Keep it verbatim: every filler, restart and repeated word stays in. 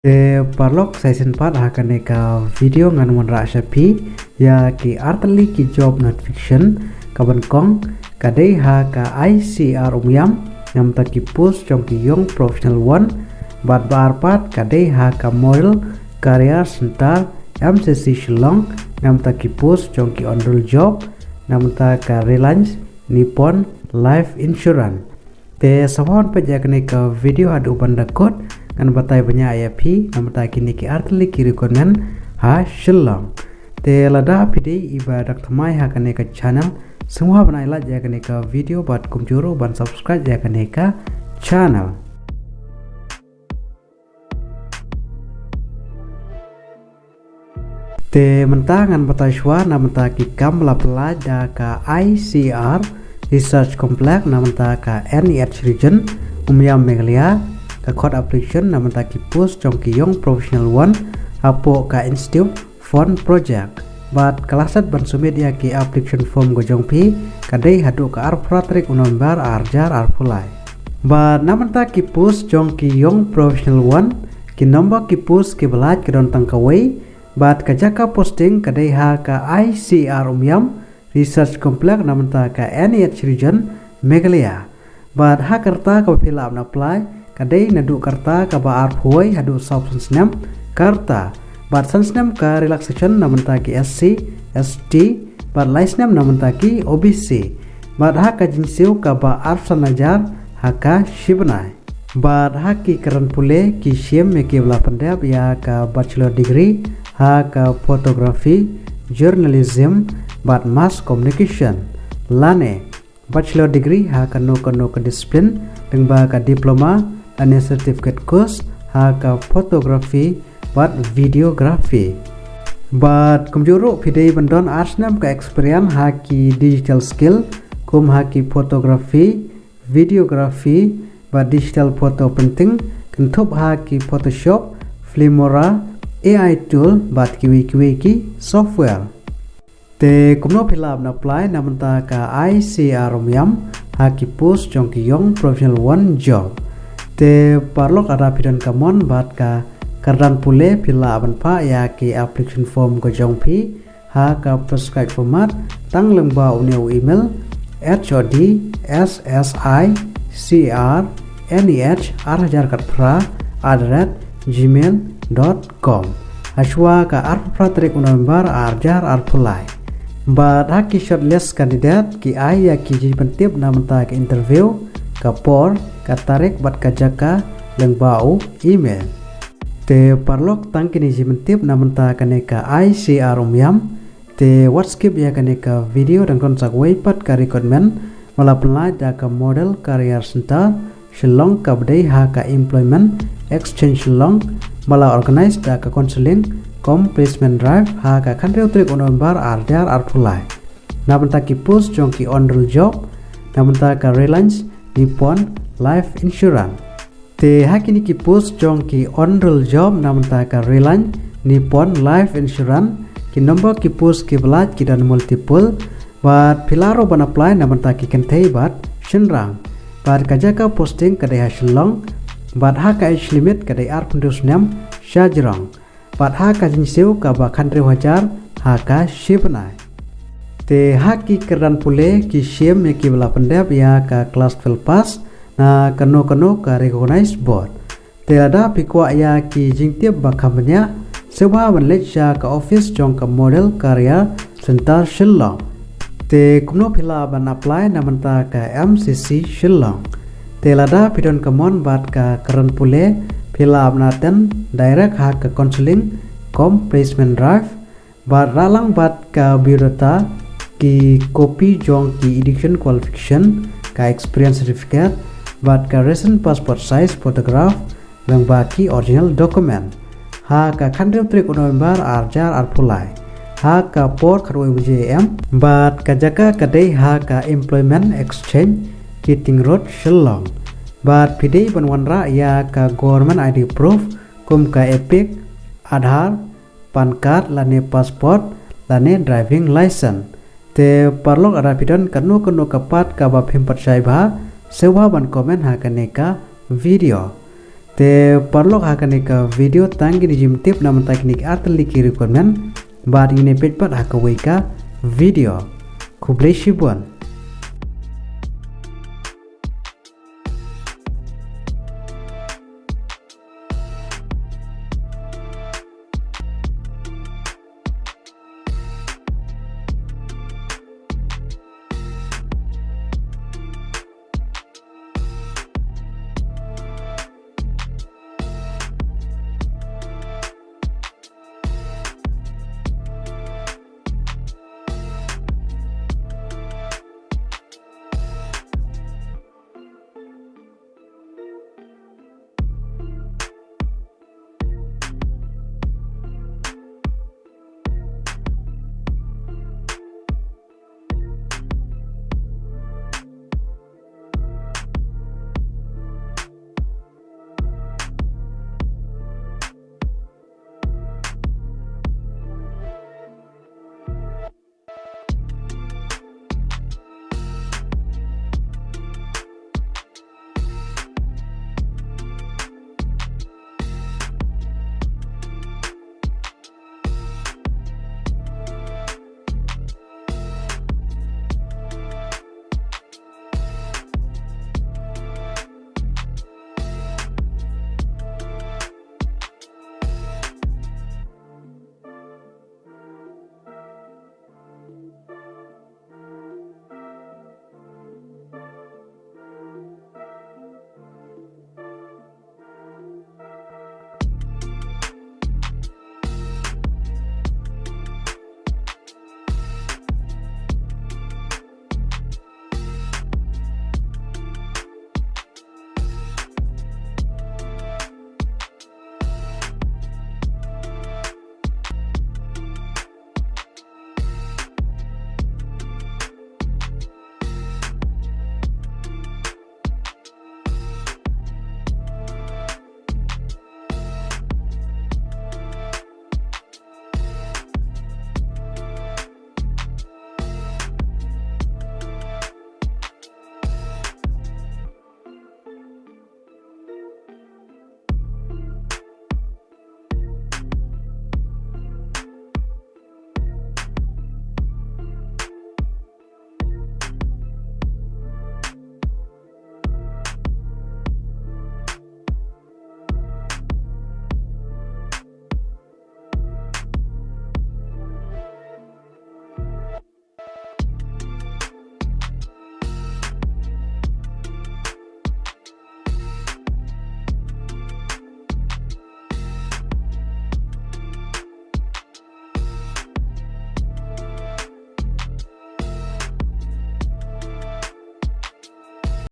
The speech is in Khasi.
Te paralok, sa shisien pat ha kane ka video ngan wanrah sha phi ïa ki artylli ki job notification. Kaba nyngkong ka dei ha ka I C R Umiam, namar ki post jong ki Young Professional One. Bad ba ar pat ka dei ha ka Model Career Center M C C Shillong, namar ki post jong ki on-roll job, namar ka Reliance Nippon Life Insurance. Te sa wan peit ïa kane ka video haduh ban da kut, ngan batai bniah ïa phi namar kine ki artylli ki recruitment ha Shillong. Te lada phi dei i ba dang thymmai ha kane ka channel, sngewbha ban ai like ïa kane ka video bad kumjuh ruh ban subscribe ïa kane ka channel. Te mynta ngan batai shuwa namar ki kam ba la pynlait da ka I C R Research Complex namar ka N E H Region, Umiam, Meghalaya. Ka khot application namar ki post jong ki Young Professional One hapoh ka Institute Fund Project. Bad ka last date ban submit ïa ki application form ka jong phi ka dei haduh ka arphew phra tarik u November ar hajar arphew lai. Bad namar ki post jong ki Young Professional One, ki number ki post kiba lait ki don tang kawei. Bad ka jaka posting ka dei ha ka I C R Umiam Research Complex namar ka N E H Region, Meghalaya. Bad ha ka rta kaba phi lah ban apply ka dei naduh ka rta kaba arphew wei haduh sawphew san snem ka rta. Bad san snem ka relaxation namar ki S C, S T, bad lai snem namar ki O B C. Bad ha ka jingsiew kaba arphew san hajar ha ka shi bnai. Bad ha ki kyrdan pule ki shim ïa kiba la pyndep ïa ka bachelor degree ha ka photography, journalism, bad mass communication, lane bachelor degree ha kano kano ka discipline, lyngba ka diploma lane certificate course ha ka photography bad videography. Bad kumjuh ruh phi dei ban don ar snem ka experience ha ki digital skill, kum ha ki photography, videography, bad digital photo printing, kynthup ha ki Photoshop, Filmora, A I tool, bad kiwei kiwei ki software. Te kumno phi lah ban apply namar ka I C R Umiam ha ki post jong ki Young Professional One job. Te paralok, lada phi don ka mon bad ka kyrdan pule, phi lah ban phah ïa ki application form ka jong phi ha ka prescribed format tang lyngba une u email, H O D S S I C R N E H ar hajar khatphra at the rate gmail dot com. Ha shuwa ka arphew phra tarik u November ar hajar arphew lai. Bad ha ki shortlist candidate ki ai ïa ki jingpyntip namar ka interview, ka por, ka tarik bad ka jaka lyngba u email. Te paralok, tang kine ki jingpyntip namar kane ka I C R Umiam. Te wat skip ïa kane ka video, dang don sa kawei pat ka recruitment ba la pynlait da ka Model Career Center Shillong kaba dei ha ka Employment Exchange Shillong, ba la organize da ka counselling cum placement drive ha ka khathynriew tarik u November ar hajar arphew lai. Namar ki post jong ki on-roll job namar ka Reliance Nippon Life Insurance. Te ha kine ki post jong ki on-roll job namar ka Reliance Nippon Life Insurance, ki number ki post kiba lait ki don multiple. Bad phi lah ruh ban apply namar ki kynthei bad shynrang. Bad ka jaka posting ka dei ha Shillong. Bad ha ka age limit ka dei arphew hynriew snem sha jrong. Bad ha ka jingsiew kaba khathynriew hajar ha ka shi bnai. Te ha ki kyrdan pule ki shim ïa kiba la pyndep ïa ka class twelve pass na kano kano ka recognized board. Te lada phi kwah ïa ki jingtip ba kham bniah, sngewbha ban leit sha ka office jong ka Model Career Center Shillong. Te kumno phi lah ban apply namar ka M C C Shillong. Te lada phi don ka mon bad ka kyrdan pule, phi lah ban attend direct ha ka counselling cum placement drive. Bad rah lang bad ka biodata, ki copy jong ki education qualification, ka experience certificate, bad ka recent passport size photograph, lyngba ki original document. Ha ka khathynriew tarik u November ar hajar arphew lai. Ha ka por khatwei baje A M. Bad ka jaka ka dei ha ka Employment Exchange, Keating Road, Shillong. Bad phi dei ban wanrah ïa ka government I D proof, kum ka EPIC, Aadhaar, PAN card lane passport lane driving license. Te paralok, lada phi don kano kano ka pat kaba phim pat shai bha, sngewbha ban comment ha kane ka video. Te paralok, ha kane ka video tang kine jingtip na bynta kine ki artylli ki requirement. Bad ngin ïa peit pat ha kawei ka video. Khublei shibun.